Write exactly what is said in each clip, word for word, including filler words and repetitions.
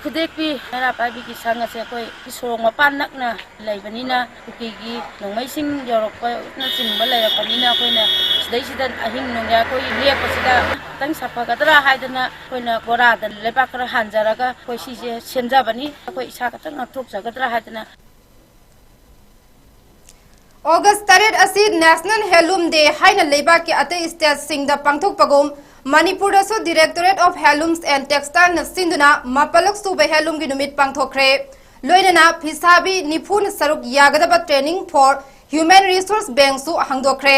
ꯈꯨꯗꯦꯛꯄꯤ ꯃꯩꯔꯥ ꯄꯥꯏꯕꯤꯒꯤ ꯁꯪ ꯑꯁꯦ ꯑꯩꯈꯣꯏ ꯁꯣꯔꯣꯛ ꯃꯄꯥꯟ ꯅꯛꯅ ꯂꯩꯕꯅꯤꯅ, ꯀꯨꯀꯤꯒꯤ ꯅꯣꯡꯃꯩꯁꯤꯡ ꯌꯧꯔꯛꯄꯅꯆꯤꯡꯕ ꯂꯩꯔꯛꯄꯅꯤꯅ, ꯑꯩꯈꯣꯏꯅ ꯁꯤꯗꯩꯁꯤꯗ ꯑꯍꯤꯡ ꯅꯣꯡꯌꯥꯏ ꯑꯩꯈꯣꯏ ꯂꯦꯛꯄꯁꯤꯗ ꯈꯤꯇꯪ ꯁꯥꯐꯒꯗ꯭ꯔꯥ ꯍꯥꯏꯗꯅ ꯑꯩꯈꯣꯏꯅ ꯕꯣꯔꯥꯗ ꯂꯩꯕꯥꯛ ꯈꯔ ꯍꯥꯟꯖꯔꯒ ꯑꯩꯈꯣꯏ ꯁꯤꯁꯦ ꯁꯦꯝꯖꯕꯅꯤ꯫ ꯑꯩꯈꯣꯏ ꯏꯁꯥ ꯈꯛꯇꯪ ꯉꯥꯛꯊꯣꯛꯆꯒꯗ꯭ꯔꯥ ꯍꯥꯏꯗꯅ꯫ ꯑꯣꯒꯁ ꯇꯔꯦꯠ ꯑꯁꯤ National Handloom Day ꯍꯥꯏꯅ ꯂꯩꯕꯥꯛꯀꯤ ꯑꯇꯩ stateꯁꯤꯡꯗ ꯄꯥꯡꯊꯣꯛꯄꯒꯨꯝ, ꯃꯅꯤꯄꯨꯔꯗꯁꯨ Directorate of Handlooms and Textileꯅ ꯁꯤꯟꯗꯨꯅ ꯃꯥꯄꯜꯂꯛ ꯁꯨꯕ handloomꯒꯤ ꯅꯨꯃꯤꯠ ꯄꯥꯡꯊꯣꯛꯈ꯭ꯔꯦ꯫ ꯂꯣꯏꯅꯅ ꯐꯤꯁꯥꯕꯤ ꯅꯤꯐꯨꯅ ꯁꯔꯨꯛ ꯌꯥꯒꯗꯕ training for Human Resource Bankꯁꯨ ꯍꯥꯡꯗꯣꯛꯈ꯭ꯔꯦ꯫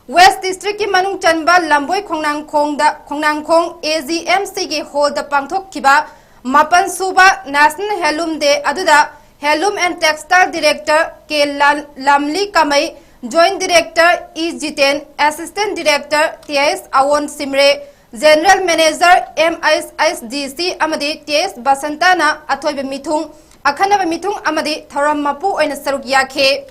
West Districtꯀꯤ ꯃꯅꯨꯡ ꯆꯟꯕ ꯂꯝꯕꯣꯏ ꯈꯣꯡꯅꯥꯡꯈꯣꯡꯗ, ꯈꯣꯡꯅꯥꯡꯈꯣꯡ AGMCꯒꯤ hallꯗ ꯄꯥꯡꯊꯣꯛꯈꯤꯕ ꯃꯥꯄꯜ ꯁꯨꯕ National Handloom Day ꯑꯗꯨꯗ Handloom and Textile Director ꯀꯦ ꯂꯥꯟ-, ꯂꯥꯝꯂꯤ ꯀꯃꯩ, Joint Director E Jiten, Assistant Director T ꯑꯦꯁ ꯑꯋꯣꯟ ꯁꯤꯝꯔꯦ, General Manager MSSDC ꯑꯃꯗꯤ ꯇꯤ ꯑꯦꯁ ꯕꯁꯟꯇꯅ ꯑꯊꯣꯏꯕ ꯃꯤꯊꯨꯡ, ꯑꯈꯟꯅꯕ ꯃꯤꯊꯨꯡ ꯑꯃꯗꯤ ꯊꯧꯔꯝ ꯃꯄꯨ ꯑꯣꯏꯅ ꯁꯔꯨꯛ ꯌꯥꯈꯤ꯫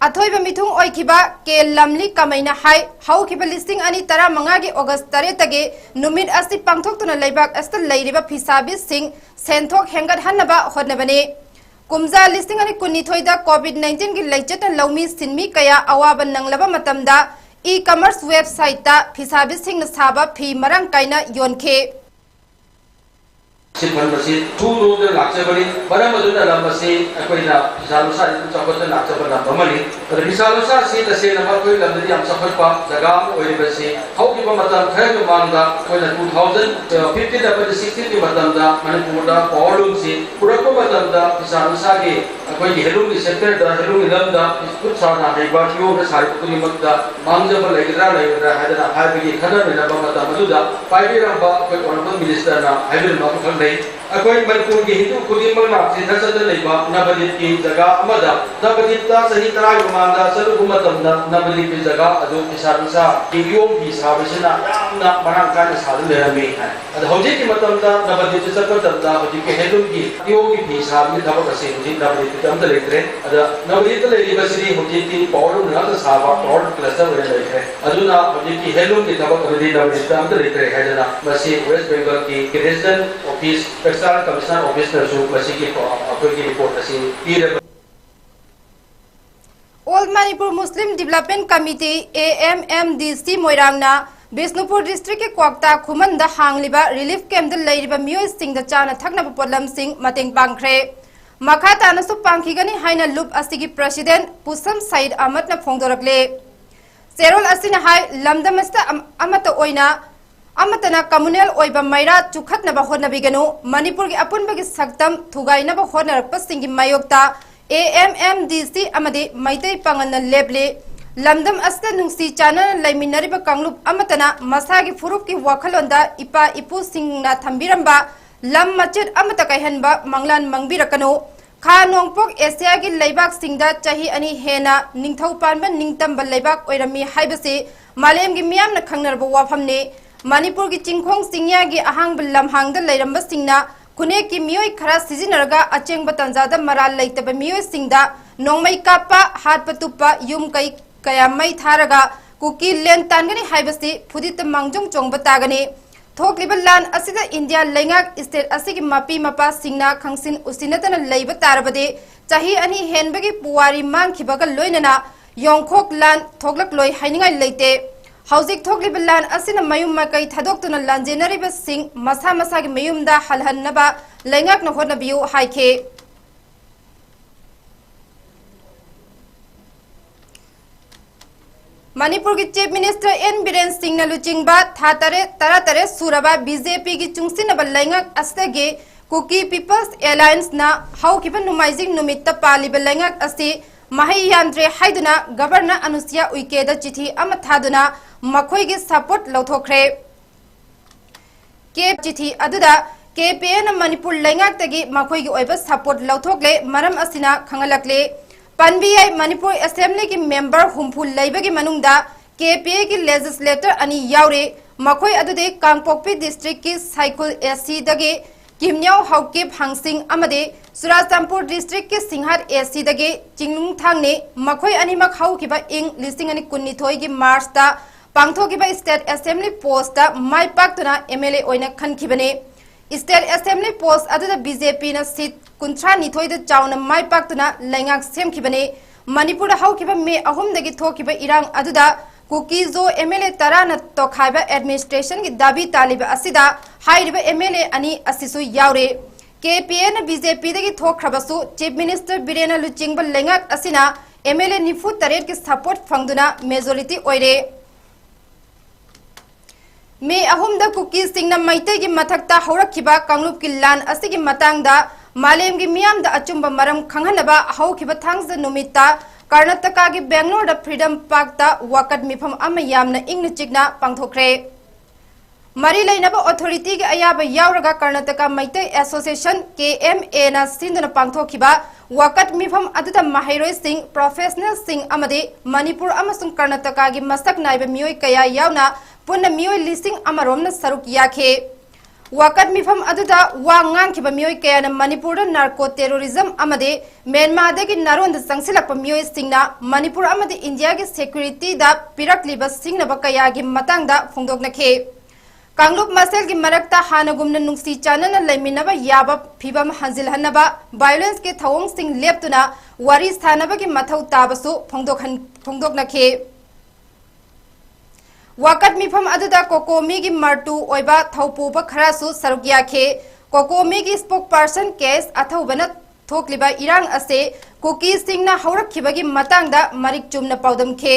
ꯑꯊꯣꯏꯕ ꯃꯤꯊꯨꯡ ꯑꯣꯏꯈꯤꯕ ꯀꯦ ꯂꯝꯂꯤ ꯀꯃꯩꯅ ꯍꯥꯏ, ꯍꯧꯈꯤꯕ ꯂꯤꯁꯤꯡ ꯑꯅꯤ ꯇꯔꯥꯃꯉꯥꯒꯤ ꯑꯣꯒꯁ ꯇꯔꯦꯠꯇꯒꯤ ꯅꯨꯃꯤꯠ ꯑꯁꯤ ꯄꯥꯡꯊꯣꯛꯇꯨꯅ ꯂꯩꯕꯥꯛ ꯑꯁꯤꯗ ꯂꯩꯔꯤꯕ ꯐꯤꯁꯥꯕꯤꯁꯤꯡ ꯁꯦꯟꯊꯣꯛ ꯍꯦꯟꯒꯠꯍꯟꯅꯕ ꯍꯣꯠꯅꯕꯅꯤ꯫ ꯀꯨꯝꯖꯥ ꯂꯤꯁꯤꯡ ꯑꯅꯤ ꯀꯨꯟꯅꯤꯊꯣꯏꯗ COVID nineteen ꯒꯤ ꯂꯩꯆꯠꯅ ꯂꯧꯃꯤ ꯁꯤꯟꯃꯤ ꯀꯌꯥ ꯑꯋꯥꯕ ꯅꯪꯂꯕ ꯃꯇꯝꯗ e-commerce websiteꯇ ꯐꯤꯁꯥꯕꯤꯁꯤꯡꯅ ꯁꯥꯕ ꯐꯤ ꯃꯔꯥꯡ ꯀꯥꯏꯅ ꯌꯣꯟꯈꯤ꯫ ꯁꯤꯟꯐꯝ ꯑꯁꯤ ꯊꯨ ꯊꯨꯅ ꯂꯥꯛꯆꯕꯅꯤ꯫ ꯃꯔꯝ ꯑꯗꯨꯅ ꯂꯝ ꯑꯁꯤ ꯑꯩꯈꯣꯏꯅ ꯐꯤꯁꯥ ꯂꯣꯟꯁꯥ ꯑꯗꯨꯝ ꯆꯥꯎꯈꯠꯇ ꯂꯥꯛꯆꯕ ꯂꯝ ꯑꯃꯅꯤ꯫ ꯑꯗ ꯐꯤꯁꯥ ꯂꯣꯟꯁꯥ ꯑꯁꯤ ꯇꯁꯦꯡꯅꯃꯛ ꯑꯩꯈꯣꯏ ꯂꯝꯗꯗꯤ ꯌꯥꯝ ꯆꯥꯎꯈꯠꯄ ꯖꯒꯥ ꯑꯃ ꯑꯣꯏꯔꯤꯕꯁꯤ ꯍꯧꯈꯤꯕ ꯃꯇꯝ ꯈꯔꯒꯤ ꯃꯃꯥꯡꯗ ꯑꯩꯈꯣꯏꯅ two thousand fifteen ꯑꯃꯗꯤ sixteen ꯒꯤ ꯃꯇꯝꯗ ꯃꯅꯤꯄꯨꯔꯗ powerloomꯁꯤ ꯄꯨꯔꯛꯄ ꯃꯇꯝꯗ ꯐꯤꯁꯥ ꯂꯣꯟꯁꯥꯒꯤ ꯑꯩꯈꯣꯏꯒꯤ handloomꯒꯤ sectorꯗ, handloomꯒꯤ ꯂꯝꯗ ꯈꯨꯠ ꯁꯥꯅ ꯍꯩꯕ ꯐꯤꯌꯣꯡꯗ ꯁꯥꯔꯤꯕ ꯈꯨꯗꯤꯡꯃꯛꯇ ꯃꯥꯡꯖꯕ ꯂꯩꯒꯗ꯭ꯔꯥ ꯂꯩꯔꯣꯏꯗ꯭ꯔꯥ ꯍꯥꯏꯗꯅ ꯍꯥꯏꯕꯒꯤ ꯈꯟꯅ ꯅꯩꯅꯕ ꯃꯇꯝ ꯑꯗꯨꯗ ꯄꯥꯏꯕꯤꯔꯝꯕ ꯑꯩꯈꯣꯏ Honourable Ministerꯅ ꯍꯥꯏꯕꯤꯔꯝꯕ ꯑꯃꯈꯛ ꯂꯩ꯫ ꯑꯩꯈꯣꯏ ꯃꯅꯤꯄꯨꯔꯒꯤ ꯍꯤꯟꯗꯨ ꯈꯨꯗꯤꯡꯃꯛꯅ ꯁꯤꯟꯊ ꯆꯠꯅ ꯂꯩꯕ ꯅꯕꯗꯤꯞꯀꯤ ꯖꯒꯥ ꯑꯃꯗ, ꯅꯕꯗꯤꯞꯇ ꯆꯍꯤ ꯇꯔꯥꯒꯤ ꯃꯃꯥꯡꯗ ꯆꯠꯂꯨꯕ ꯃꯇꯝꯗ ꯅꯕꯗꯤꯞꯀꯤ ꯖꯒꯥ ꯑꯗꯨ ꯐꯤꯁꯥ ꯂꯣꯟꯁꯥ ꯐꯤꯌꯣꯡ ꯐꯤ ꯁꯥꯕꯁꯤꯅ ꯌꯥꯝꯅ ꯃꯔꯥꯡ ꯀꯥꯏꯅ ꯁꯥꯗꯨꯅ ꯂꯩꯔꯝꯃꯤ ꯍꯥꯏ꯫ ꯑꯗꯣ ꯍꯧꯖꯤꯛꯀꯤ ꯃꯇꯝꯗ ꯅꯕꯗꯤꯞꯇ ꯆꯠꯄ ꯃꯇꯝꯗ ꯍꯧꯖꯤꯛꯀꯤ handloomꯒꯤ ꯐꯤꯌꯣꯡꯒꯤ ꯐꯤ ꯁꯥꯕꯒꯤ ꯊꯕꯛ ꯑꯁꯤ ꯍꯧꯖꯤꯛ ꯅꯕꯗꯤꯞꯇ ꯑꯝꯇ ꯂꯩꯇ꯭ꯔꯦ꯫ ꯑꯗ ꯅꯕꯗꯤꯞꯇ ꯂꯩꯔꯤꯕꯁꯤꯗꯤ ꯍꯧꯖꯤꯛꯇꯤ powerloomꯅ ꯉꯥꯛꯇ ꯁꯥꯕ power cluster ꯑꯣꯏꯅ ꯂꯩꯈ꯭ꯔꯦ꯫ ꯑꯗꯨꯅ ꯍꯧꯖꯤꯛꯀꯤ handloomꯒꯤ ꯊꯕꯛ ꯑꯃꯗꯤ ꯅꯕꯗꯤꯞꯇ ꯑꯝꯇ ꯂꯩꯇ꯭ꯔꯦ ꯍꯥꯏꯗꯅ ꯃꯁꯤ West Bengalꯒꯤ Resident Office Assistant Commissioner Office ꯅꯁꯨ ꯃꯁꯤꯒꯤ, ꯑ, ꯑꯩꯈꯣꯏꯒꯤ report ꯑꯁꯤ ꯄꯤꯔꯕ꯫ All Manipur Muslim Development Committee, A M M D C, ꯃꯣꯏꯔꯥꯡꯅ Bishnupur district ꯀꯤ ꯀ꯭ꯋꯥꯛꯇꯥ ꯈꯨꯃꯟꯗ ꯍꯥꯡꯂꯤꯕ relief camp ꯇ ꯂꯩꯔꯤꯕ ꯃꯤꯑꯣꯏꯁꯤꯡꯗ ꯆꯥꯅ ꯊꯛꯅꯕ ꯄꯣꯠꯂꯝꯁꯤꯡ ꯃꯇꯦꯡ ꯄꯥꯡꯈ꯭ꯔꯦ꯫ ꯃꯈꯥ ꯇꯥꯅꯁꯨ ꯄꯥꯡꯈꯤꯒꯅꯤ ꯍꯥꯏꯅ ꯂꯨꯞ ꯑꯁꯤꯒꯤ president ꯄꯨꯁꯝ ꯁꯌꯤꯗ ꯑꯍꯃꯗꯅ ꯐꯣꯡꯗꯣꯔꯛꯂꯦ꯫ ꯆꯦꯔꯣꯜ ꯑꯁꯤꯅ ꯍꯥꯏ, ꯂꯝꯗꯝ ꯑꯁꯤꯗ ꯑꯝ-, ꯑꯃꯠꯇ ꯑꯣꯏꯅ, ꯑꯃꯠꯇꯅ communal ꯑꯣꯏꯕ ꯃꯩꯔꯥ ꯆꯨꯈꯠꯅꯕ ꯍꯣꯠꯅꯕꯤꯒꯅꯨ꯫ ꯃꯅꯤꯄꯨꯔꯒꯤ ꯑꯄꯨꯟꯕꯒꯤ ꯁꯛꯇꯝ ꯊꯨꯒꯥꯏꯅꯕ ꯍꯣꯠꯅꯔꯛꯄꯁꯤꯡꯒꯤ ꯃꯥꯌꯣꯛꯇ A M M D C ꯑꯃꯗꯤ ꯃꯩꯇꯩ ꯄꯥꯉꯜꯅ ꯂꯦꯞꯂꯤ꯫ ꯂꯝꯗꯝ ꯑꯁꯤꯗ ꯅꯨꯡꯁꯤ ꯆꯥꯟꯅꯅ ꯂꯩꯃꯤꯟꯅꯔꯤꯕ ꯀꯥꯡꯂꯨꯞ ꯑꯃꯠꯇꯅ ꯃꯁꯥꯒꯤ ꯐꯨꯔꯨꯞꯀꯤ ꯋꯥꯈꯜꯂꯣꯟꯗ ꯏꯄꯥ ꯏꯄꯨꯁꯤꯡꯅ ꯊꯝꯕꯤꯔꯝꯕ ꯂꯝ ꯃꯆꯦꯠ ꯑꯃꯠꯇ ꯀꯥꯏꯍꯟꯕ ꯃꯪꯂꯥꯟ ꯃꯪꯕꯤꯔꯛꯀꯅꯨ꯫ ꯈꯥ ꯅꯣꯡꯄꯣꯛ ꯑꯦꯁꯤꯌꯥꯒꯤ ꯂꯩꯕꯥꯛꯁꯤꯡꯗ ꯆꯍꯤ ꯑꯅꯤ ꯍꯦꯟꯅ ꯅꯤꯡꯊꯧ ꯄꯥꯟꯕ ꯅꯤꯡꯇꯝꯕ ꯂꯩꯕꯥꯛ ꯑꯣꯏꯔꯝꯃꯤ ꯍꯥꯏꯕꯁꯤ ꯃꯥꯂꯦꯝꯒꯤ ꯃꯤꯌꯥꯝꯅ ꯈꯪꯅꯔꯕ ꯋꯥꯐꯝꯅꯤ꯫ ꯃꯅꯤꯄꯨꯔꯒꯤ ꯆꯤꯡꯈꯣꯡ ꯆꯤꯡꯌꯥꯒꯤ ꯑꯍꯥꯡꯕ ꯂꯝꯍꯥꯡꯗ ꯂꯩꯔꯝꯕꯁꯤꯡꯅ ꯈꯨꯟꯅꯦꯛꯀꯤ ꯃꯤꯑꯣꯏ ꯈꯔ ꯁꯤꯖꯤꯟꯅꯔꯒ ꯑꯆꯦꯡꯕ ꯇꯥꯟꯖꯥꯗ ꯃꯔꯥꯜ ꯂꯩꯇꯕ ꯃꯤꯑꯣꯏꯁꯤꯡꯗ ꯅꯣꯡꯃꯩ ꯀꯥꯞꯄ, ꯍꯥꯠꯄ ꯇꯨꯞꯄ, ꯌꯨꯝ ꯀꯩ ꯀꯌꯥ ꯃꯩ ꯊꯥꯔꯒ ꯀꯨꯀꯤ ꯂꯦꯟ ꯇꯥꯟꯒꯅꯤ ꯍꯥꯏꯕꯁꯤ ꯐꯨꯗꯤꯠꯇ ꯃꯥꯡꯖꯧ ꯆꯣꯡꯕ ꯇꯥꯒꯅꯤ꯫ ꯊꯣꯛꯂꯤꯕ ꯂꯥꯟ ꯑꯁꯤꯗ ꯏꯟꯗꯤꯌꯥ ꯂꯩꯉꯥꯛ state ꯑꯁꯤꯒꯤ ꯃꯄꯤ ꯃꯄꯥꯁꯤꯡꯅ ꯈꯪꯁꯤꯟ ꯎꯁꯤꯟꯅꯗꯅ ꯂꯩꯕ ꯇꯥꯔꯕꯗꯤ ꯆꯍꯤ ꯑꯅꯤ ꯍꯦꯟꯕꯒꯤ ꯄꯨꯋꯥꯔꯤ ꯃꯥꯡꯈꯤꯕꯒ ꯂꯣꯏꯅꯅ ꯌꯣꯡꯈꯣꯛ ꯂꯥꯟ ꯊꯣꯛꯂꯛꯂꯣꯏ ꯍꯥꯏꯅꯤꯡꯉꯥꯏ ꯂꯩꯇꯦ꯫ ꯍꯧꯖꯤꯛ ꯊꯣꯛꯂꯤꯕ ꯂꯥꯟ ꯑꯁꯤꯅ ꯃꯌꯨꯝ ꯃꯀꯩ ꯊꯥꯗꯣꯛꯇꯨꯅ ꯂꯥꯟꯖꯦꯟꯅꯔꯤꯕꯁꯤꯡ ꯃꯁꯥ ꯃꯁꯥꯒꯤ ꯃꯌꯨꯝꯗ ꯍꯜꯍꯟꯅꯕ ꯂꯩꯉꯥꯛꯅ ꯍꯣꯠꯅꯕꯤꯌꯨ ꯍꯥꯏꯈꯤ꯫ ꯃꯅꯤꯄꯨꯔꯒꯤ Chief Minister N ꯕꯤꯔꯦꯟ ꯁꯤꯡꯅ ꯂꯨꯆꯤꯡꯕ ꯊꯥ ꯇꯔꯦꯠ, ꯇꯔꯥꯇꯔꯦꯠ ꯁꯨꯔꯕ B J P ꯒꯤ ꯆꯨꯡꯁꯤꯟꯅꯕ ꯂꯩꯉꯥꯛ ꯑꯁꯤꯗꯒꯤ Kuki People's Alliance ꯅ ꯍꯧꯈꯤꯕ ꯅꯣꯡꯃꯥꯏꯖꯤꯡ ꯅꯨꯃꯤꯠꯇ ꯄꯥꯜꯂꯤꯕ ꯂꯩꯉꯥꯛ ꯑꯁꯤ ꯃꯍꯩ ꯌꯥꯟꯗ꯭ꯔꯦ ꯍꯥꯏꯗꯨꯅ Governor ꯑꯅꯨꯁꯨꯏꯌꯥ ꯎꯏꯀꯦꯗ ꯆꯤꯊꯤ ꯑꯃ ꯊꯥꯗꯨꯅ ꯃꯈꯣꯏꯒꯤ support ꯂꯧꯊꯣꯛꯈ꯭ꯔꯦ꯫ ꯀꯦꯞ ꯆꯤꯊꯤ ꯑꯗꯨꯗ K P A ꯅ ꯃꯅꯤꯄꯨꯔ ꯂꯩꯉꯥꯛꯇꯒꯤ ꯃꯈꯣꯏꯒꯤ ꯑꯣꯏꯕ support ꯂꯧꯊꯣꯛꯂꯦ, ꯃꯔꯝ ꯑꯁꯤꯅ ꯈꯪꯍꯜꯂꯛꯂꯦ꯫ ꯄꯟꯕ ꯌꯥꯏ, ꯃꯅꯤꯄꯨꯔ Assembly ꯒꯤ member ꯍꯨꯝꯐꯨ ꯂꯩꯕꯒꯤ ꯃꯅꯨꯡꯗ K P A ꯒꯤ legislator ꯑꯅꯤ ꯌꯥꯎꯔꯤ꯫ ꯃꯈꯣꯏ ꯑꯗꯨꯗꯤ ꯀꯥꯡꯄꯣꯛꯄꯤ district ꯀꯤ ꯁꯥꯏꯈꯨꯜ A C ꯗꯒꯤ ꯀꯤꯝꯅ꯭ꯌꯧ ꯍꯥꯎꯀꯤꯞ ꯍꯥꯡꯁꯤꯡ ꯑꯃꯗꯤ ꯆꯨꯔꯥꯆꯥꯟꯄꯨꯔ district ꯀꯤ ꯁꯤꯡꯍꯥꯠ A C ꯗꯒꯤ ꯆꯤꯡꯅꯨꯡꯊꯥꯡꯅꯤ꯫ ꯃꯈꯣꯏ ꯑꯅꯤꯃꯛ ꯍꯧꯈꯤꯕ ꯏꯪ ꯂꯤꯁꯤꯡ ꯑꯅꯤ ꯀꯨꯟꯅꯤꯊꯣꯏꯒꯤ March ꯇ ꯄꯥꯡꯊꯣꯛꯈꯤꯕ State Assembly post ꯇ ꯃꯥꯏ ꯄꯥꯛꯇꯨꯅ M L A ꯑꯣꯏꯅ ꯈꯟꯈꯤꯕꯅꯤ꯫ State Assembly post ꯑꯗꯨꯗ BJPꯅ seat ꯀꯨꯟꯊ꯭ꯔꯥ ꯅꯤꯊꯣꯏꯗ ꯆꯥꯎꯅ ꯃꯥꯏ ꯄꯥꯛꯇꯨꯅ ꯂꯩꯉꯥꯛ ꯁꯦꯝꯈꯤꯕꯅꯤ꯫ ꯃꯅꯤꯄꯨꯔꯗ ꯍꯧꯈꯤꯕ May ꯑꯍꯨꯝꯗꯒꯤ ꯊꯣꯛꯈꯤꯕ ꯏꯔꯥꯡ ꯑꯗꯨꯗ ꯀꯨꯀꯤ-ꯖꯣ MLA ꯇꯔꯥꯅ ꯇꯣꯈꯥꯏꯕ administrationꯒꯤ ꯗꯥꯕꯤ ꯇꯥꯜꯂꯤꯕ ꯑꯁꯤꯗ ꯍꯥꯏꯔꯤꯕ MLA ꯑꯅꯤ ꯑꯁꯤꯁꯨ ꯌꯥꯎꯔꯤ꯫ KPAꯅ BJPꯗꯒꯤ ꯊꯣꯛꯈ꯭ꯔꯕꯁꯨ Chief Minister ꯕꯤꯔꯦꯟꯅ ꯂꯨꯆꯤꯡꯕ ꯂꯩꯉꯥꯛ ꯑꯁꯤꯅ MLA ꯅꯤꯐꯨ ꯇꯔꯦꯠꯀꯤ support ꯐꯪꯗꯨꯅ majority ꯑꯣꯏꯔꯦ꯫ May ꯑꯍꯨꯝꯗ ꯀꯨꯀꯤꯁꯤꯡꯅ ꯃꯩꯇꯩꯒꯤ ꯃꯊꯛꯇ ꯍꯧꯔꯛꯈꯤꯕ ꯀꯥꯡꯂꯨꯞꯀꯤ ꯂꯥꯟ ꯑꯁꯤꯒꯤ ꯃꯇꯥꯡꯗ ꯃꯥꯂꯦꯝꯒꯤ ꯃꯤꯌꯥꯝꯗ ꯑꯆꯨꯝꯕ ꯃꯔꯝ ꯈꯪꯍꯟꯅꯕ ꯍꯧꯈꯤꯕ ꯊꯥꯡꯖ ꯅꯨꯃꯤꯠꯇ ꯀꯔꯅꯥꯇꯀꯥꯒꯤ ꯕꯦꯡꯒ꯭ꯂꯣꯔꯗ Freedom Parkꯇ ꯋꯥꯀꯠ ꯃꯤꯐꯝ ꯑꯃ ꯌꯥꯝꯅ ꯏꯪꯅ ꯆꯤꯛꯅ ꯄꯥꯡꯊꯣꯛꯈ꯭ꯔꯦ꯫ ꯃꯔꯤ ꯂꯩꯅꯕ authorityꯒꯤ ꯑꯌꯥꯕ ꯌꯥꯎꯔꯒ ꯀꯔꯅꯥꯇꯀꯥ ꯃꯩꯇꯩ Association, KMAꯅ ꯁꯤꯟꯗꯨꯅ ꯄꯥꯡꯊꯣꯛꯈꯤꯕ ꯋꯥꯀꯠ ꯃꯤꯐꯝ ꯑꯗꯨꯗ ꯃꯍꯩꯔꯣꯏꯁꯤꯡ, professionalꯁꯤꯡ ꯑꯃꯗꯤ ꯃꯅꯤꯄꯨꯔ ꯑꯃꯁꯨꯡ ꯀꯔꯅꯥꯇꯀꯥꯒꯤ ꯃꯁꯛ ꯅꯥꯏꯕ ꯃꯤꯑꯣꯏ ꯀꯌꯥ ꯌꯥꯎꯅ ꯄꯨꯟꯅ ꯃꯤꯑꯣꯏ ꯂꯤꯁꯤꯡ ꯑꯃ ꯔꯣꯝꯅ ꯁꯔꯨꯛ ꯌꯥꯈꯤ꯫ ꯋꯥꯀꯠ ꯃꯤꯐꯝ ꯑꯗꯨꯗ ꯋꯥ ꯉꯥꯡꯈꯤꯕ ꯃꯤꯑꯣꯏ ꯀꯌꯥꯅ ꯃꯅꯤꯄꯨꯔꯗ narco terrorism ꯑꯃꯗꯤ ꯃ꯭ꯌꯥꯟꯃꯥꯔꯗꯒꯤ ꯅꯥꯔꯣꯟꯗ ꯆꯪꯁꯤꯜꯂꯛꯄ ꯃꯤꯑꯣꯏꯁꯤꯡꯅ ꯃꯅꯤꯄꯨꯔ ꯑꯃꯗꯤ ꯏꯟꯗꯤꯌꯥꯒꯤ securityꯗ ꯄꯤꯔꯛꯂꯤꯕ ꯁꯤꯡꯅꯕ ꯀꯌꯥꯒꯤ ꯃꯇꯥꯡꯗ ꯐꯣꯡꯗꯣꯛꯅꯈꯤ꯫ ꯀꯥꯡꯂꯨꯞ ꯃꯁꯦꯜꯒꯤ ꯃꯔꯛꯇ ꯍꯥꯟꯅꯒꯨꯝꯅ ꯅꯨꯡꯁꯤ ꯆꯥꯟꯅꯅ ꯂꯩꯃꯤꯟꯅꯕ ꯌꯥꯕ ꯐꯤꯚꯝ ꯍꯟꯖꯤꯜꯍꯟꯅꯕ violenceꯀꯤ ꯊꯧꯑꯣꯡꯁꯤꯡ ꯂꯦꯞꯇꯨꯅ ꯋꯥꯔꯤ ꯁꯥꯅꯕꯒꯤ ꯃꯊꯧ ꯇꯥꯕꯁꯨ ꯐꯣꯡꯗꯣꯛꯍꯟ-, ꯐꯣꯡꯗꯣꯛꯅꯈꯤ꯫ ꯋꯥꯀꯠ ꯃꯤꯐꯝ ꯑꯗꯨꯗ ꯀꯣꯀꯣꯃꯤꯒꯤ ꯃꯔꯇꯨ ꯑꯣꯏꯕ ꯊꯧꯄꯨꯕ ꯈꯔꯁꯨ ꯁꯔꯨꯛ ꯌꯥꯈꯤ꯫ ꯀꯣꯀꯣꯃꯤꯒꯤ spokesperson K S ꯑꯊꯧꯕꯅ ꯊꯣꯛꯂꯤꯕ ꯏꯔꯥꯡ ꯑꯁꯤ ꯀꯨꯀꯤꯁꯤꯡꯅ ꯍꯧꯔꯛꯈꯤꯕꯒꯤ ꯃꯇꯥꯡꯗ ꯃꯔꯤꯛ ꯆꯨꯝꯅ ꯄꯥꯎꯗꯝꯈꯤ꯫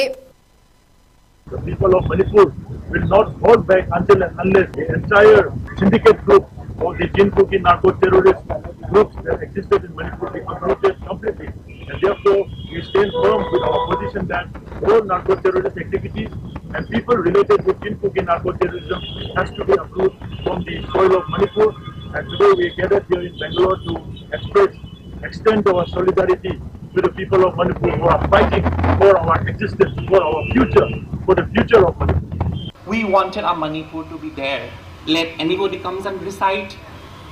The people of Manipur will not hold back until and unless the entire syndicate group of the Chin Kuki narco terrorist groups that existed in Manipur be uprooted completely. And therefore, we stand firm with our position that all narco terrorist activities and people related with Chin Kuki narco terrorism has to be uprooted from the soil of Manipur. And today we are gathered here in Bangalore to express, extend our solidarity to the people of Manipur who are fighting for our existence, for our future, for the future of Manipur. We wanted our Manipur to be there. Let anybody comes and reside,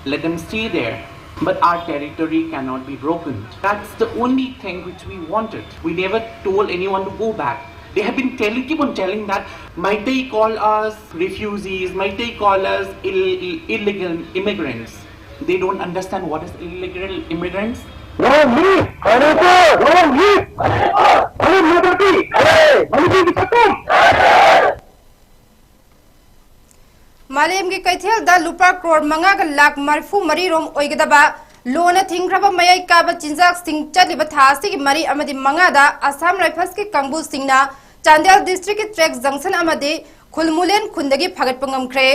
let them stay there. But our territory cannot be broken. That's the only thing which we wanted. We never told anyone to go back. They have been telling, keep on telling that Meitei call us refugees, Meitei call us Ill- illegal immigrants. They don't understand what is illegal immigrants. Long live Manipur! Long live Manipur! Long live Manipur! Hey, Manipur ki tatum! ꯃꯥꯂꯦꯝꯒꯤ ꯀꯩꯊꯦꯜꯗ ꯂꯨꯄꯥ ꯀ꯭ꯔꯣꯔ ꯃꯉꯥꯒ ꯂꯥꯈ ꯃꯔꯤꯐꯨ ꯃꯔꯤ ꯔꯣꯝ ꯑꯣꯏꯒꯗꯕ ꯂꯣꯅ ꯊꯤꯡꯈ꯭ꯔꯕ ꯃꯌꯥꯏ ꯀꯥꯕ ꯆꯤꯟꯖꯥꯛꯁꯤꯡ ꯆꯠꯂꯤꯕ ꯊꯥ ꯑꯁꯤꯒꯤ ꯃꯔꯤ ꯑꯃꯗꯤ ꯃꯉꯥꯗ ꯑꯁꯥꯝ ꯔꯥꯏꯐꯜꯁꯀꯤ ꯀꯥꯡꯕꯨꯁꯤꯡꯅ ꯆꯥꯟꯗꯦꯜ ꯗꯤꯁꯇ꯭ꯔꯤꯛꯀꯤ ꯇ꯭ꯔꯦꯛ ꯖꯪꯁꯟ ꯑꯃꯗꯤ ꯈꯨꯜꯃꯨꯂꯦꯟ ꯈꯨꯟꯗꯒꯤ ꯐꯥꯒꯠꯄ ꯉꯝꯈ꯭ꯔꯦ꯫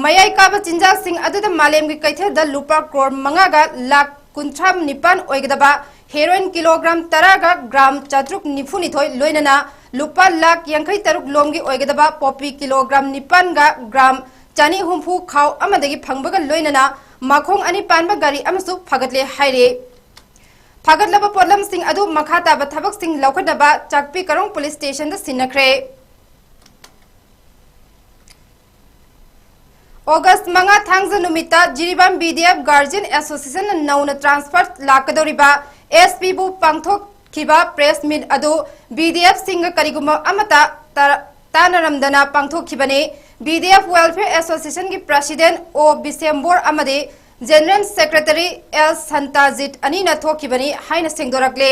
ꯃꯌꯥꯏ ꯀꯥꯕ ꯆꯤꯟꯖꯥꯛꯁꯤꯡ ꯑꯗꯨꯗ ꯃꯥꯂꯦꯝꯒꯤ ꯀꯩꯊꯦꯜꯗ ꯂꯨꯄꯥ ꯀ꯭ꯔꯣꯔ ꯃꯉꯥꯒ ꯂꯥꯈ ꯀꯨꯟꯊ꯭ꯔꯥ ꯅꯤꯄꯥꯟ ꯑꯣꯏꯒꯗꯕ ꯍꯦꯔꯣꯏꯟ ꯀꯤꯂꯣꯒ꯭ꯔꯥꯝ ꯇꯔꯥꯒ ꯒ꯭ꯔꯥꯝ ꯆꯥꯇ꯭ꯔꯨꯛ ꯅꯤꯐꯨ ꯅꯤꯊꯣꯏ, ꯂꯣꯏꯅꯅ ꯂꯨꯄꯥ ꯂꯥꯈ ꯌꯥꯡꯈꯩ ꯇꯔꯨꯛ ꯂꯣꯝꯒꯤ ꯑꯣꯏꯒꯗꯕ ꯄꯣꯄꯤ ꯀꯤꯂꯣꯒ꯭ꯔꯥꯝ ꯅꯤꯄꯥꯟꯒ ꯒ꯭ꯔꯥꯝ ꯆꯅꯤ ꯍꯨꯝꯐꯨ ꯈꯥꯎ ꯑꯃꯗꯒꯤ ꯐꯪꯕꯒ ꯂꯣꯏꯅꯅ ꯃꯈꯣꯡ ꯑꯅꯤ ꯄꯥꯟꯕ ꯒꯥꯔꯤ ꯑꯃꯁꯨ ꯐꯒꯠꯂꯦ ꯍꯥꯏꯔꯤ꯫ ꯐꯒꯠꯂꯕ ꯄꯣꯠꯂꯝꯁꯤꯡ ꯑꯗꯨ ꯃꯈꯥ ꯇꯥꯕ ꯊꯕꯛꯁꯤꯡ ꯂꯧꯈꯠꯅꯕ ꯆꯥꯛꯄꯤ ꯀꯔꯣꯡ ꯄꯨꯂꯤꯁ ꯁ꯭ꯇꯦꯁꯟꯗ ꯁꯤꯟꯅꯈ꯭ꯔꯦ꯫ ꯑꯣꯒꯁ ꯃꯉꯥ ꯊꯥꯡꯖ ꯅꯨꯃꯤꯠꯇ Jiribam B D F guardian ꯑꯦꯁꯣꯁꯤꯌꯦꯁꯟꯅ ꯅꯧꯅ ꯇ꯭ꯔꯥꯟꯁꯐꯔ ꯂꯥꯛꯀꯗꯧꯔꯤꯕ ꯑꯦꯁ ꯄꯤꯕꯨ ꯄꯥꯡꯊꯣꯛꯈꯤꯕ ꯄ꯭ꯔꯦꯁ ꯃꯤꯠ ꯑꯗꯨ ꯕꯤ ꯗꯤ ꯑꯦꯐꯁꯤꯡꯒ ꯀꯔꯤꯒꯨꯝꯕ ꯑꯃꯠꯇ ꯇꯥ- ꯇꯥꯅꯔꯝꯗꯅ ꯄꯥꯡꯊꯣꯛꯈꯤꯕꯅꯤ꯫ ꯕꯤ ꯗꯤ ꯑꯦꯐ ꯋꯦꯜꯐꯤꯌꯔ ꯑꯦꯁꯣꯁꯤꯌꯦꯁꯟꯒꯤ ꯄ꯭ꯔꯁꯤꯗꯦꯟ ꯑꯣ ꯕꯤꯁꯦꯝꯕꯣꯔ ꯑꯃꯗꯤ ꯖꯦꯅꯔꯦꯜ ꯁꯦꯀ꯭ꯔꯦꯇꯔꯤ ꯑꯦꯜ ꯁꯟꯇꯥꯖꯤꯠ ꯑꯅꯤꯅ ꯊꯣꯛꯈꯤꯕꯅꯤ ꯍꯥꯏꯅ ꯁꯦꯡꯗꯣꯔꯛꯂꯦ꯫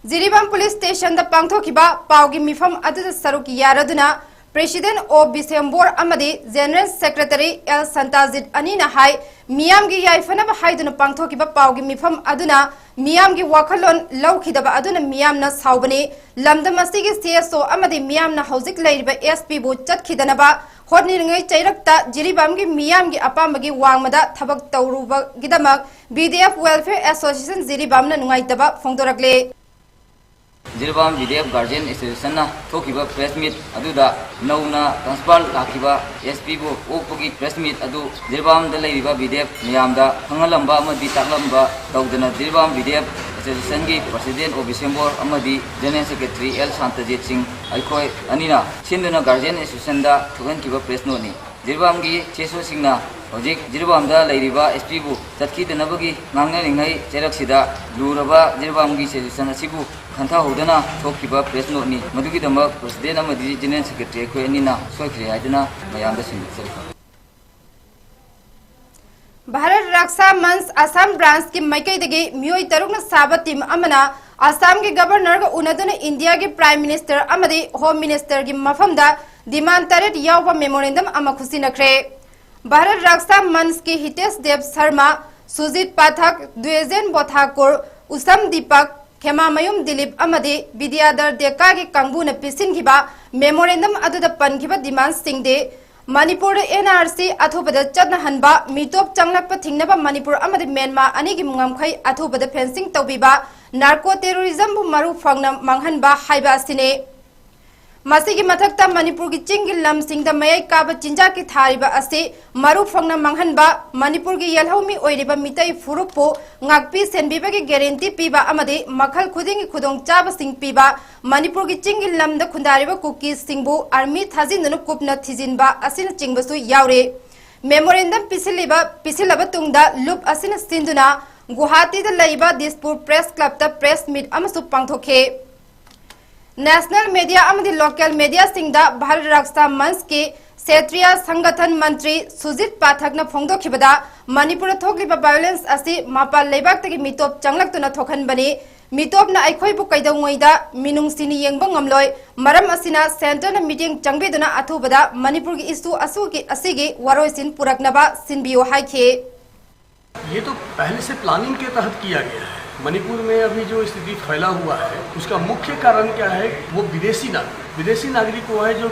ꯖꯤꯔꯤꯕꯥꯝ ꯄꯨꯂꯤꯁ ꯁ꯭ꯇꯦꯁꯟꯗ ꯄꯥꯡꯊꯣꯛꯈꯤꯕ ꯄꯥꯎꯒꯤ ꯃꯤꯐꯝ ꯑꯗꯨꯗ ꯁꯔꯨꯛ ꯌꯥꯔꯗꯨꯅ ꯄ꯭ꯔꯦꯁꯤꯗꯦꯟ ꯑꯣ ꯕꯤꯁꯦꯝꯕꯣꯔ ꯑꯃꯗꯤ ꯖꯦꯅꯔꯦꯜ ꯁꯦꯀ꯭ꯔꯦꯇꯔꯤ ꯑꯦꯜ ꯁꯟꯇꯥꯖꯤꯠ ꯑꯅꯤꯅ ꯍꯥꯏ, ꯃꯤꯌꯥꯝꯒꯤ ꯌꯥꯏꯐꯅꯕ ꯍꯥꯏꯗꯨꯅ ꯄꯥꯡꯊꯣꯛꯈꯤꯕ ꯄꯥꯎꯒꯤ ꯃꯤꯐꯝ ꯑꯗꯨꯅ ꯃꯤꯌꯥꯝꯒꯤ ꯋꯥꯈꯜꯂꯣꯟ ꯂꯧꯈꯤꯗꯕ ꯑꯗꯨꯅ ꯃꯤꯌꯥꯝꯅ ꯁꯥꯎꯕꯅꯤ꯫ ꯂꯝꯗꯝ ꯑꯁꯤꯒꯤ ꯁꯤ ꯑꯦꯁ ꯑꯣ ꯑꯃꯗꯤ ꯃꯤꯌꯥꯝꯅ ꯍꯧꯖꯤꯛ ꯂꯩꯔꯤꯕ ꯑꯦꯁ ꯄꯤꯕꯨ ꯆꯠꯈꯤꯗꯅꯕ ꯍꯣꯠꯅꯔꯤꯉꯩ ꯆꯩꯔꯛꯇ ꯖꯤꯔꯤꯕꯥꯝꯒꯤ ꯃꯤꯌꯥꯝꯒꯤ ꯑꯄꯥꯝꯕꯒꯤ ꯋꯥꯡꯃꯗ ꯊꯕꯛ ꯇꯧꯔꯨꯕꯒꯤꯗꯃꯛ B D F welfare association ꯖꯤꯔꯤꯕꯥꯝꯅ ꯅꯨꯡꯉꯥꯏꯇꯕ ꯐꯣꯡꯗꯣꯔꯛꯂꯦ꯫ Jiribam B D F guardian ꯑꯦꯁꯣꯁꯤꯌꯦꯁꯟꯅ ꯊꯣꯛꯈꯤꯕ ꯄ꯭ꯔꯦꯁ ꯃꯤꯠ ꯑꯗꯨꯗ ꯅꯧꯅ ꯇ꯭ꯔꯥꯟꯁꯐꯔ ꯂꯥꯛꯈꯤꯕ ꯑꯦꯁ ꯄꯤꯕꯨ ꯑꯣꯛꯄꯒꯤ ꯄ꯭ꯔꯦꯁ ꯃꯤꯠ ꯑꯗꯨ ꯖꯤꯔꯤꯕꯥꯝꯗ ꯂꯩꯔꯤꯕ ꯕꯤ ꯗꯤ ꯑꯦꯐ ꯃꯌꯥꯝꯗ ꯈꯪꯍꯜꯂꯝꯕ ꯑꯃꯗꯤ ꯇꯥꯛꯂꯝꯕ ꯇꯧꯗꯅ ꯖꯤꯔꯤꯕꯥꯝ ꯕꯤ ꯗꯤ ꯑꯦꯐ ꯑꯦꯁꯣꯁꯤꯌꯦꯁꯟꯒꯤ ꯄ꯭ꯔꯁꯤꯗꯦꯟ ꯑꯣ ꯕꯤꯁꯦꯝꯕꯣꯔ ꯑꯃꯗꯤ ꯖꯦꯅꯔꯦꯜ ꯁꯦꯀ꯭ꯔꯦꯇꯔꯤ ꯑꯦꯜ ꯁꯥꯟꯇꯖꯤꯠ ꯁꯤꯡ ꯑꯩꯈꯣꯏ ꯑꯅꯤꯅ ꯁꯤꯟꯗꯨꯅ ꯒꯥꯔꯖꯤꯌꯟ ꯑꯦꯁꯣꯁꯤꯌꯦꯁꯟꯗ ꯊꯣꯛꯍꯟꯈꯤꯕ ꯄ꯭ꯔꯦꯁ ꯅꯣꯠꯅꯤ꯫ ꯖꯤꯔꯤꯕꯥꯝꯒꯤ ꯁꯤ ꯑꯦꯁ ꯑꯣꯁꯤꯡꯅ ꯍꯧꯖꯤꯛ ꯖꯤꯔꯤꯕꯥꯝꯗ ꯂꯩꯔꯤꯕ ꯑꯦꯁ ꯄꯤꯕꯨ ꯆꯠꯈꯤꯗꯅꯕꯒꯤ ꯉꯥꯡꯅꯔꯤꯉꯩ ꯆꯩꯔꯛꯁꯤꯗ ꯂꯨꯔꯕ ꯖꯤꯔꯤꯕꯥꯝꯒꯤ ꯁꯤꯆꯨꯋꯦꯁꯟ ꯑꯁꯤꯕꯨ ꯈꯟꯊꯍꯧꯗꯅ ꯊꯣꯛꯈꯤꯕ ꯄ꯭ꯔꯦꯁ ꯅꯣꯠꯅꯤ꯫ ꯃꯗꯨꯒꯤꯗꯃꯛ ꯄ꯭ꯔꯦꯁꯤꯗꯦꯟ ꯑꯃꯗꯤ ꯖꯦꯅꯔꯦꯜ ꯁꯦꯀ꯭ꯔꯦꯇꯔꯤ ꯑꯩꯈꯣꯏ ꯑꯅꯤꯅ ꯁꯣꯏꯈ꯭ꯔꯦ ꯍꯥꯏꯗꯨꯅ ꯃꯌꯥꯝꯗ ꯁꯤꯟꯗꯣꯛꯆꯔꯤ꯫ ꯚꯥꯔꯠ ꯔꯛꯁꯥ ꯃꯟꯆ ꯑꯁꯥꯝ ꯕ꯭ꯔꯥꯟꯆꯀꯤ ꯃꯥꯏꯀꯩꯗꯒꯤ ꯃꯤꯑꯣꯏ ꯇꯔꯨꯛꯅ ꯁꯥꯕ ꯇꯤꯝ ꯑꯃꯅ ꯑꯁꯥꯝꯒꯤ ꯒꯕꯔꯅꯔꯒ ꯎꯅꯗꯨꯅ ꯏꯟꯗꯤꯌꯥꯒꯤ ꯄ꯭ꯔꯥꯏꯝ ꯃꯤꯅꯤꯁꯇꯔ ꯑꯃꯗꯤ ꯍꯣꯝ ꯃꯤꯅꯤꯁꯇꯔꯒꯤ ꯃꯐꯝꯗ ꯗꯤꯃꯥꯟ ꯇꯔꯦꯠ ꯌꯥꯎꯕ ꯃꯦꯃꯣꯔꯦꯟꯗꯝ ꯑꯃ ꯈꯨꯠꯁꯤꯟꯅꯈ꯭ꯔꯦ꯫ ꯚꯥꯔꯠ ꯔꯛꯁꯥ ꯃꯟꯆꯀꯤ ꯍꯤꯇꯦꯁ ꯗꯦꯕ ꯁꯔꯃ, ꯁꯨꯖꯤꯠ ꯄꯥꯊꯛ, ꯗ꯭ꯋꯦꯖꯦꯟ ꯕꯣꯊꯥꯀꯨꯔ, ꯎꯁꯝ ꯗꯤꯄꯛ, ꯈꯦꯃꯥꯃꯌꯨꯝ ꯗꯤꯂꯤꯞ ꯑꯃꯗꯤ ꯕꯤꯗ꯭ꯌꯥꯙꯔ ꯗꯦꯀꯥꯒꯤ ꯀꯥꯡꯕꯨꯅ ꯄꯤꯁꯤꯟꯈꯤꯕ ꯃꯦꯃꯣꯔꯦꯟꯗꯝ ꯑꯗꯨꯗ ꯄꯟꯈꯤꯕ ꯗꯤꯃꯥꯟꯁꯤꯡꯗꯤ ꯃꯅꯤꯄꯨꯔꯗ ꯑꯦꯟ ꯑꯥꯔ ꯁꯤ ꯑꯊꯨꯕꯗ ꯆꯠꯅꯍꯟꯕ, ꯃꯤꯇꯣꯞ ꯆꯪꯂꯛꯄ ꯊꯤꯡꯅꯕ ꯃꯅꯤꯄꯨꯔ ꯑꯃꯗꯤ ꯃ꯭ꯌꯥꯟꯃꯥꯔ ꯑꯅꯤꯒꯤ ꯉꯝꯈꯩ ꯑꯊꯨꯕꯗ ꯐꯦꯟꯁꯤꯡ ꯇꯧꯕꯤꯕ, ꯅꯥꯔꯀꯣ ꯇꯦꯔꯣꯔꯤꯖꯝꯕꯨ ꯃꯔꯨ ꯐꯪꯅ ꯃꯥꯡꯍꯟꯕ ꯍꯥꯏꯕ ꯑꯁꯤꯅꯤ꯫ ꯃꯁꯤꯒꯤ ꯃꯊꯛꯇ ꯃꯅꯤꯄꯨꯔꯒꯤ ꯆꯤꯡꯒꯤ ꯂꯝꯁꯤꯡꯗ ꯃꯌꯥꯏ ꯀꯥꯕ ꯆꯤꯟꯖꯥꯛꯀꯤ ꯊꯥꯔꯤꯕ ꯑꯁꯤ ꯃꯔꯨ ꯐꯪꯅ ꯃꯥꯡꯍꯟꯕ, ꯃꯅꯤꯄꯨꯔꯒꯤ ꯌꯦꯜꯍꯧꯃꯤ ꯑꯣꯏꯔꯤꯕ ꯃꯤꯇꯩ ꯐꯨꯔꯨꯞꯄꯨ ꯉꯥꯛꯄꯤ ꯁꯦꯟꯕꯤꯕꯒꯤ ꯒꯦꯔꯦꯟꯇꯤ ꯄꯤꯕ ꯑꯃꯗꯤ ꯃꯈꯜ ꯈꯨꯗꯤꯡꯒꯤ ꯈꯨꯗꯣꯡꯆꯥꯕꯁꯤꯡ ꯄꯤꯕ, ꯃꯅꯤꯄꯨꯔꯒꯤ ꯆꯤꯡꯒꯤ ꯂꯝꯗ ꯈꯨꯟꯗꯥꯔꯤꯕ ꯀꯨꯀꯤꯁꯤꯡꯕꯨ ꯑꯥꯔꯃꯤ ꯊꯥꯖꯤꯟꯗꯨꯅ ꯀꯨꯞꯅ ꯊꯤꯖꯤꯟꯕ ꯑꯁꯤꯅꯆꯤꯡꯕꯁꯨ ꯌꯥꯎꯔꯤ꯫ ꯃꯦꯃꯣꯔꯦꯟꯗꯝ ꯄꯤꯁꯤꯜꯂꯤꯕ, ꯄꯤꯁꯤꯜꯂꯕ ꯇꯨꯡꯗ ꯂꯨꯞ ꯑꯁꯤꯅ ꯁꯤꯟꯗꯨꯅ ꯒꯨꯋꯥꯍꯥꯇꯤꯗ ꯂꯩꯕ ꯗꯤꯁꯄꯨꯔ ꯄ꯭ꯔꯦꯁ ꯀ꯭ꯂꯕꯇ ꯄ꯭ꯔꯦꯁ ꯃꯤꯠ ꯑꯃꯁꯨ ꯄꯥꯡꯊꯣꯛꯈꯤ꯫ ꯅꯦꯁꯅꯦꯜ ꯃꯦꯗꯤꯌꯥ ꯑꯃꯗꯤ ꯂꯣꯀꯦꯜ ꯃꯦꯗꯤꯌꯥꯁꯤꯡꯗ ꯚꯥꯔꯠ ꯔꯛꯁꯥ ꯃꯟꯆꯀꯤ ꯁꯦꯇ꯭ꯔꯤꯌꯥ ꯁꯪꯒꯊꯟ ꯃꯟꯇ꯭ꯔꯤ ꯁꯨꯖꯤꯠ ꯄꯥꯊꯛꯅ ꯐꯣꯡꯗꯣꯛꯈꯤꯕꯗ, ꯃꯅꯤꯄꯨꯔꯗ ꯊꯣꯛꯂꯤꯕ ꯚꯥꯏꯑꯣꯂꯦꯟꯁ ꯑꯁꯤ ꯃꯄꯥꯟ ꯂꯩꯕꯥꯛꯇꯒꯤ ꯃꯤꯇꯣꯞ ꯆꯪꯂꯛꯇꯨꯅ ꯊꯣꯛꯍꯟꯕꯅꯤ꯫ ꯃꯤꯇꯣꯞꯅ ꯑꯩꯈꯣꯏꯕꯨ ꯀꯩꯗꯧꯉꯩꯗ ꯃꯤꯅꯨꯡꯁꯤꯅ ꯌꯦꯡꯕ ꯉꯝꯂꯣꯏ꯫ ꯃꯔꯝ ꯑꯁꯤꯅ ꯁꯦꯟꯇꯔꯅ ꯃꯤꯠꯌꯦꯡ ꯆꯪꯕꯤꯗꯨꯅ ꯑꯊꯨꯕꯗ ꯃꯅꯤꯄꯨꯔꯒꯤ ꯏꯁꯨ ꯑꯁꯨꯒꯤ, ꯑꯁꯤꯒꯤ ꯋꯥꯔꯣꯏꯁꯤꯟ ꯄꯨꯔꯛꯅꯕ ꯁꯤꯟꯕꯤꯌꯨ ꯍꯥꯏꯈꯤ꯫ ये तो पहले से प्लानिंग के तहत किया गया है। मणिपुर में अभी जो स्थिति फैला हुआ है, उसका मुख्य कारण क्या है? वो विदेशी नागरिक, विदेशी नागरिक वो है जो,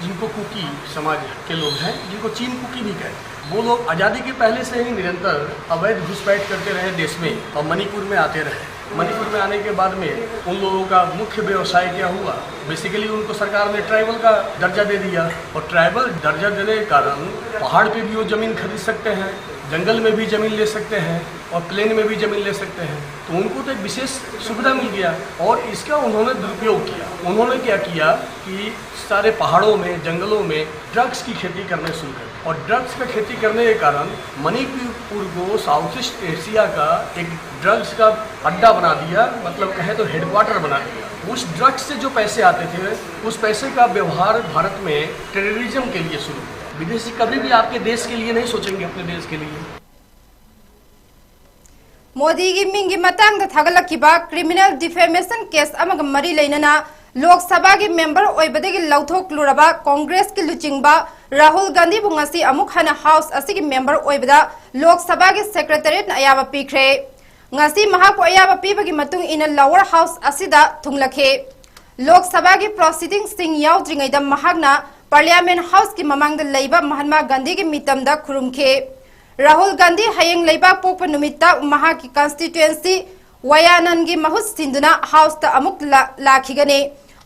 जिनको कुकी समाज के लोग हैं, जिनको चीन कुकी भी कहते हैं। वो लोग आज़ादी के पहले से ही निरंतर अवैध घुसपैठ करते रहे देश में और मणिपुर में आते रहे। मणिपुर में आने के बाद में उन लोगों का मुख्य व्यवसाय क्या हुआ? बेसिकली उनको सरकार ने ट्राइबल का दर्जा दे दिया, और ट्राइबल दर्जा देने के कारण पहाड़ पे भी वो ज़मीन खरीद सकते हैं, जंगल में भी ज़मीन ले सकते हैं और प्लेन में भी ज़मीन ले सकते हैं। तो उनको तो एक विशेष सुविधा मिल गया, और इसका उन्होंने दुरुपयोग किया। उन्होंने क्या किया कि सारे पहाड़ों में, जंगलों में ड्रग्स की खेती करने शुरू कर दी। और ड्रग्स पे खेती करने के कारण मणिपुर को साउथ ईस्ट एशिया का एक ड्रग्स का अड्डा बना दिया, मतलब कहे तो हेडक्वार्टर बना दिया। उस ड्रग्स से जो पैसे आते थे, उस पैसे का व्यवहार भारत में टेररिज्म के लिए शुरू हुआ। विदेशी कभी भी आपके देश के लिए नहीं सोचेंगे, अपने देश के लिए। ꯃꯣꯗꯤꯒꯤ ꯃꯤꯡꯒꯤ ꯃꯇꯥꯡꯗ ꯊꯥꯒꯠꯂꯛꯈꯤꯕ ꯀ꯭ꯔꯤꯃꯤꯅꯦꯜ ꯗꯤꯐꯦꯃꯦꯁꯟ ꯀꯦꯁ ꯑꯃꯒ ꯃꯔꯤ ꯂꯩꯅꯅ ꯂꯣꯛ ꯁꯚꯥꯒꯤ ꯃꯦꯝꯕꯔ ꯑꯣꯏꯕꯗꯒꯤ ꯂꯧꯊꯣꯛꯂꯨꯔꯕ ꯀꯣꯡꯒ꯭ꯔꯦꯁꯀꯤ ꯂꯨꯆꯤꯡꯕ ꯔꯥꯍꯨꯜ ꯒꯥꯟꯙꯤꯕꯨ ꯉꯁꯤ ꯑꯃꯨꯛ ꯍꯟꯅ ꯍꯥꯎꯁ ꯑꯁꯤꯒꯤ ꯃꯦꯝꯕꯔ ꯑꯣꯏꯕꯗ ꯂꯣꯛ ꯁꯚꯥꯒꯤ ꯁꯦꯀ꯭ꯔꯦꯇꯔꯤꯌꯦꯠꯅ ꯑꯌꯥꯕ ꯄꯤꯈ꯭ꯔꯦ꯫ ꯉꯁꯤ ꯃꯍꯥꯛꯄꯨ ꯑꯌꯥꯕ ꯄꯤꯕꯒꯤ ꯃꯇꯨꯡ ꯏꯟꯅ ꯂꯣꯋꯔ ꯍꯥꯎꯁ ꯑꯁꯤꯗ ꯊꯨꯡꯂꯈꯤ꯫ ꯂꯣꯛ ꯁꯚꯥꯒꯤ ꯄ꯭ꯔꯣꯁꯤꯗꯤꯡꯁꯤꯡ ꯌꯥꯎꯗ꯭ꯔꯤꯉꯩꯗ ꯃꯍꯥꯛꯅ ꯄꯥꯔꯂꯤꯌꯥꯃꯦꯟ ꯍꯥꯎꯁꯀꯤ ꯃꯃꯥꯡꯗ ꯂꯩꯕ ꯃꯍꯥꯠꯃꯥ ꯒꯥꯟꯙꯤꯒꯤ ꯃꯤꯇꯝꯗ ꯈꯨꯔꯨꯝꯈꯤ꯫ ꯔꯥꯍꯨꯜ ꯒꯥꯟꯙꯤ ꯍꯌꯦꯡ ꯂꯩꯕꯥꯛ ꯄꯣꯛꯄ ꯅꯨꯃꯤꯠꯇ ꯃꯍꯥꯛꯀꯤ ꯀꯟꯁꯇꯤꯇ꯭ꯋꯦꯟꯁꯤ ꯋꯥꯌꯥꯅꯟꯒꯤ ꯃꯍꯨꯠ ꯁꯤꯟꯗꯨꯅ ꯍꯥꯎꯁꯇ ꯑꯃꯨꯛ ꯂꯥ-, ꯂꯥꯛꯈꯤꯒꯅꯤ꯫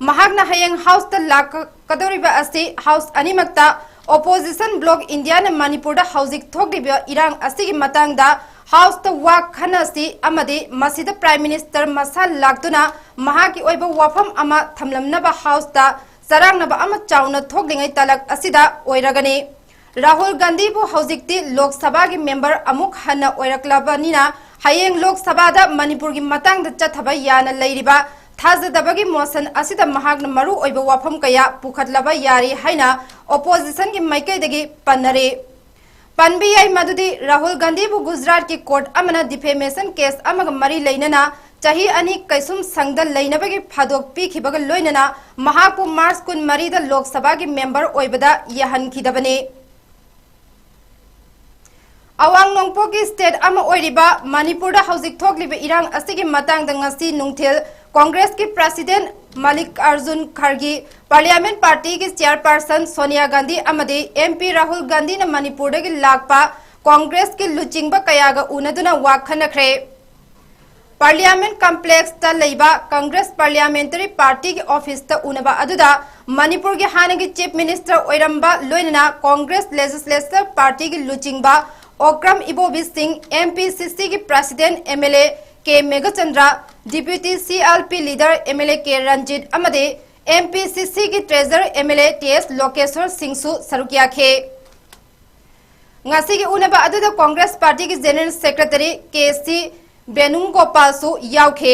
ꯃꯍꯥꯛꯅ ꯍꯌꯦꯡ ꯍꯥꯎꯁꯇ ꯂꯥꯛꯀꯗꯧꯔꯤꯕ ꯑꯁꯤ ꯍꯥꯎꯁ ꯑꯅꯤꯃꯛꯇ ꯑꯣꯄꯣꯖꯤꯁꯟ ꯕ꯭ꯂꯣꯛ ꯏꯟꯗꯤꯌꯥꯅ ꯃꯅꯤꯄꯨꯔꯗ ꯍꯧꯖꯤꯛ ꯊꯣꯛꯂꯤꯕ ꯏꯔꯥꯡ ꯑꯁꯤꯒꯤ ꯃꯇꯥꯡꯗ ꯍꯥꯎꯁꯇ ꯋꯥ ꯈꯟꯅꯁꯤ ꯑꯃꯗꯤ ꯃꯁꯤꯗ ꯄ꯭ꯔꯥꯏꯝ ꯃꯤꯅꯤꯁꯇꯔ ꯃꯁꯥ ꯂꯥꯛꯇꯨꯅ ꯃꯍꯥꯛꯀꯤ ꯑꯣꯏꯕ ꯋꯥꯐꯝ ꯑꯃ ꯊꯝꯂꯝꯅꯕ ꯍꯥꯎꯁꯇ ꯆꯔꯥꯡꯅꯕ ꯑꯃ ꯆꯥꯎꯅ ꯊꯣꯛꯂꯤꯉꯩ ꯇꯥꯂꯛ ꯑꯁꯤꯗ ꯑꯣꯏꯔꯒꯅꯤ꯫ ꯔꯥꯍꯨꯜ ꯒꯥꯟꯙꯤꯕꯨ ꯍꯧꯖꯤꯛꯇꯤ ꯂꯣꯛ ꯁꯚꯥꯒꯤ ꯃꯦꯝꯕꯔ ꯑꯃꯨꯛ ꯍꯟꯅ ꯑꯣꯏꯔꯛꯂꯕꯅꯤꯅ ꯍꯌꯦꯡ ꯂꯣꯛ ꯁꯚꯥꯗ ꯃꯅꯤꯄꯨꯔꯒꯤ ꯃꯇꯥꯡꯗ ꯆꯠꯊꯕ ꯌꯥꯅ ꯂꯩꯔꯤꯕ ꯊꯥꯖꯗꯕꯒꯤ ꯃꯣꯁꯟ ꯑꯁꯤꯗ ꯃꯍꯥꯛꯅ ꯃꯔꯨ ꯑꯣꯏꯕ ꯋꯥꯐꯝ ꯀꯌꯥ ꯄꯨꯈꯠꯂꯕ ꯌꯥꯔꯤ ꯍꯥꯏꯅ ꯑꯣꯄꯣꯖꯤꯁꯟꯒꯤ ꯃꯥꯏꯀꯩꯗꯒꯤ ꯄꯟꯅꯔꯤ꯫ ꯄꯟꯕ ꯌꯥꯏ ꯃꯗꯨꯗꯤ ꯔꯥꯍꯨꯜ ꯒꯥꯟꯙꯤꯕꯨ ꯒꯨꯖꯔꯥꯠꯀꯤ ꯀꯣꯔꯠ ꯑꯃꯅ ꯗꯤꯐꯦꯃꯦꯁꯟ ꯀꯦꯁ ꯑꯃꯒ ꯃꯔꯤ ꯂꯩꯅꯅ ꯆꯍꯤ ꯑꯅꯤ ꯀꯩꯁꯨꯝ ꯁꯪꯗ ꯂꯩꯅꯕꯒꯤ ꯐꯥꯗꯣꯛ ꯄꯤꯈꯤꯕꯒ ꯂꯣꯏꯅꯅ ꯃꯍꯥꯛꯄꯨ ꯃꯥꯔꯆ ꯀꯨꯟꯃꯔꯤꯗ ꯂꯣꯛ ꯁꯚꯥꯒꯤ ꯃꯦꯝꯕꯔ ꯑꯣꯏꯕꯗ ꯌꯥꯍꯟꯈꯤꯗꯕꯅꯤ꯫ ꯑꯋꯥꯡ ꯅꯣꯡꯄꯣꯛꯀꯤ ꯁ꯭ꯇꯦꯠ ꯑꯃ ꯑꯣꯏꯔꯤꯕ ꯃꯅꯤꯄꯨꯔꯗ ꯍꯧꯖꯤꯛ ꯊꯣꯛꯂꯤꯕ ꯏꯔꯥꯡ ꯑꯁꯤꯒꯤ ꯃꯇꯥꯡꯗ ꯉꯁꯤ ꯅꯨꯡꯊꯤꯜ ꯀꯣꯡꯒ꯭ꯔꯦꯁꯀꯤ ꯄ꯭ꯔꯁꯤꯗꯦꯟꯠ ꯃꯜꯂꯤꯀꯥꯔꯖꯨꯟ ꯈꯔꯒꯤ, ꯄꯥꯔꯂꯤꯌꯥꯃꯦꯟꯠ ꯄꯥꯔꯇꯤꯒꯤ ꯆꯤꯌꯔꯄꯔꯁꯟ ꯁꯣꯅꯤꯌꯥ ꯒꯥꯟꯙꯤ ꯑꯃꯗꯤ ꯑꯦꯝ ꯄꯤ ꯔꯥꯍꯨꯜ ꯒꯥꯟꯙꯤꯅ ꯃꯅꯤꯄꯨꯔꯗꯒꯤ ꯂꯥꯛꯄ ꯀꯣꯡꯒ꯭ꯔꯦꯁꯀꯤ ꯂꯨꯆꯤꯡꯕ ꯀꯌꯥꯒ ꯎꯅꯗꯨꯅ ꯋꯥ ꯈꯟꯅꯈ꯭ꯔꯦ꯫ ꯄꯥꯔꯂꯤꯌꯥꯃꯦꯟꯠ ꯀꯝꯄ꯭ꯂꯦꯛꯁꯇ ꯂꯩꯕ ꯀꯪꯒ꯭ꯔꯦꯁ ꯄꯥꯔꯂꯤꯌꯥꯃꯦꯟꯇꯔꯤ ꯄꯥꯔꯇꯤꯒꯤ ꯑꯣꯐꯤꯁꯇ ꯎꯅꯕ ꯑꯗꯨꯗ ꯃꯅꯤꯄꯨꯔꯒꯤ ꯍꯥꯟꯅꯒꯤ ꯆꯤꯐ ꯃꯤꯅꯤꯁꯇꯔ ꯑꯣꯏꯔꯝꯕ ꯂꯣꯏꯅꯅ ꯀꯣꯡꯒ꯭ꯔꯦꯁ ꯂꯦꯖꯤꯁꯂꯦꯆꯔ ꯄꯥꯔꯇꯤꯒꯤ ꯂꯨꯆꯤꯡꯕ ꯑꯣꯀ꯭ꯔꯝ ꯏꯕꯣꯕꯤ ꯁꯤꯡ, ꯑꯦꯝ ꯄꯤ ꯁꯤ ꯁꯤꯒꯤ president M L A K Meghachandra, deputy C L P leader M L A K Ranjit ꯑꯃꯗꯤ ꯑꯦꯝ ꯄꯤ ꯁꯤ ꯁꯤꯒꯤ treasurer M L A T S Lokeshwar ꯁꯤꯡꯁꯨ ꯁꯔꯨꯛ ꯌꯥꯈꯤ꯫ ꯉꯁꯤꯒꯤ ꯎꯅꯕ ꯑꯗꯨꯗ ꯀꯣꯡꯒ꯭ꯔꯦꯁ ꯄꯥꯔꯇꯤꯒꯤ ꯖꯦꯅꯔꯦꯜ ꯁꯦꯀ꯭ꯔꯦꯇꯔꯤ ꯀꯦ ꯁꯤ ꯕꯦꯅꯨꯒꯣꯄꯥꯜꯁꯨ ꯌꯥꯎꯈꯤ꯫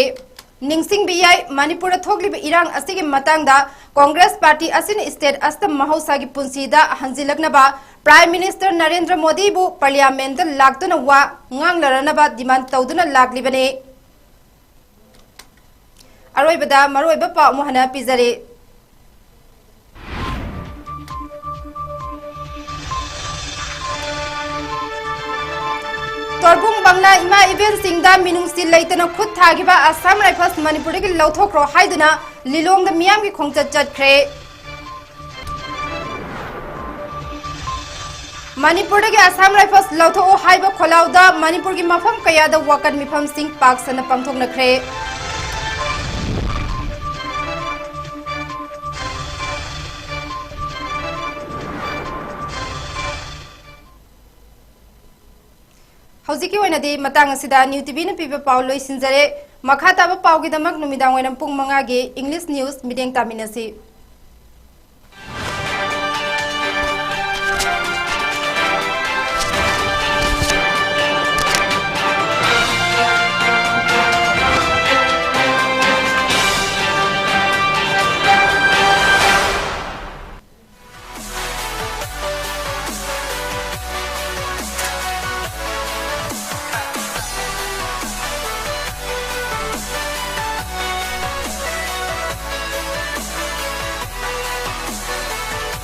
ꯅꯤꯡꯁꯤꯡꯕ ꯌꯥꯏ, ꯃꯅꯤꯄꯨꯔꯗ ꯊꯣꯛꯂꯤꯕ ꯏꯔꯥꯡ ꯑꯁꯤꯒꯤ ꯃꯇꯥꯡꯗ ꯀꯣꯡꯒ꯭ꯔꯦꯁ ꯄꯥꯔꯇꯤ ꯑꯁꯤꯅ ꯁ꯭ꯇꯦꯠ ꯑꯁꯤꯗ ꯃꯍꯧꯁꯥꯒꯤ ꯄꯨꯟꯁꯤꯗ ꯍꯟꯖꯤꯜꯂꯛꯅꯕ ꯄ꯭ꯔꯥꯏꯝ ꯃꯤꯅꯤꯁꯇꯔ ꯅꯔꯦꯟꯗ꯭ꯔ ꯃꯣꯗꯤꯕꯨ ꯄꯥꯔꯂꯤꯌꯥꯃꯦꯟꯠꯇ ꯂꯥꯛꯇꯨꯅ ꯋꯥ ꯉꯥꯡꯂꯔꯅꯕ ꯗꯤꯃꯥꯟ ꯇꯧꯗꯨꯅ ꯂꯥꯛꯂꯤꯕꯅꯤ꯫ ꯑꯔꯣꯏꯕꯗ ꯃꯔꯨꯑꯣꯏꯕ ꯄꯥꯎ ꯑꯃꯨꯛ ꯍꯟꯅ ꯄꯤꯖꯔꯤ꯫ ꯇꯣꯔꯕꯨꯡ ꯕꯪꯂꯥ ꯏꯃꯥ ꯏꯕꯦꯟꯁꯤꯡꯗ ꯃꯤꯅꯨꯡꯁꯤ ꯂꯩꯇꯅ ꯈꯨꯠ ꯊꯥꯈꯤꯕ ꯑꯁꯥꯝ ꯔꯥꯏꯐꯜꯁ ꯃꯅꯤꯄꯨꯔꯗꯒꯤ ꯂꯧꯊꯣꯛꯈ꯭ꯔꯣ ꯍꯥꯏꯗꯨꯅ ꯂꯤꯂꯣꯡꯗ ꯃꯤꯌꯥꯝꯒꯤ ꯈꯣꯡꯆꯠ ꯆꯠꯈ꯭ꯔꯦ꯫ ꯃꯅꯤꯄꯨꯔꯗꯒꯤ ꯑꯁꯥꯝ ꯔꯥꯏꯐꯜꯁ ꯂꯧꯊꯣꯛꯎ ꯍꯥꯏꯕ ꯈꯣꯜꯂꯥꯎꯗ ꯃꯅꯤꯄꯨꯔꯒꯤ ꯃꯐꯝ ꯀꯌꯥꯗ ꯋꯥꯀꯠ ꯃꯤꯐꯝꯁꯤꯡ ꯄꯥꯛ ꯁꯟꯅ ꯄꯥꯡꯊꯣꯛꯅꯈ꯭ꯔꯦ꯫ ꯍꯧꯖꯤꯛꯀꯤ ꯑꯣꯏꯅꯗꯤ ꯃꯇꯥꯡ ꯑꯁꯤꯗ ꯅ꯭ꯌꯨ ꯇꯤꯚꯤꯅ ꯄꯤꯕ ꯄꯥꯎ ꯂꯣꯏꯁꯤꯟꯖꯔꯦ꯫ ꯃꯈꯥ ꯇꯥꯕ ꯄꯥꯎꯒꯤꯗꯃꯛ ꯅꯨꯃꯤꯗꯥꯡ ꯋꯥꯏꯔꯝ ꯄꯨꯡ ꯃꯉꯥꯒꯤ ꯏꯪꯂꯤꯁ ꯅ꯭ꯌꯨꯁ ꯃꯤꯠꯌꯦꯡ ꯇꯥꯃꯤꯟꯅꯁꯤ꯫